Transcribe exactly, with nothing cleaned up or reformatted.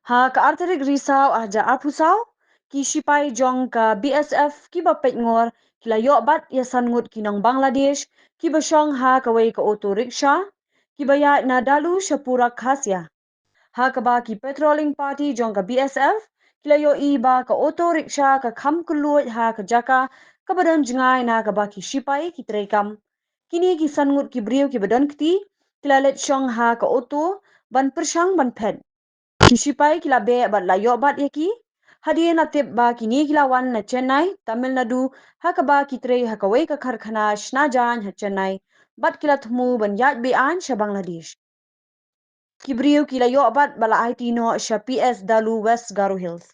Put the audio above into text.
Ha ka artarik Risaw arhajar arphew saw, ki sipai jong ka B S F kiba peit ngor ki la ïoh bat ïa san ngut ki nong Bangladesh kiba shong ha kawei ka auto rickshaw, kiba ïaid na Dalu sha Purok Khasia. Ha kaba ki patrolling party jong ka B S F ki la ïohi ba ka auto rickshaw ka kham kylluid ha ka jaka kaba don jngai na kaba ki sipai ki treikam. Kine ki san ngut ki briew kiba don kti ki la leit shong ha ka auto ban pyrshang ban phet. Ki sipai ki la beh bad la ïoh bat ïa ki. Hadien la tip ba kine ki la wan na Chennai, Tamil Nadu, ha kaba ki trei ha kawei ka karkhana shna jaiñ ha Chennai, bad ki la thmu ban ïaid be-aiñ sha Bangladesh. Ki briew ki la ïoh bat bad la aiti noh sha P S Dalu, West Garo Hills.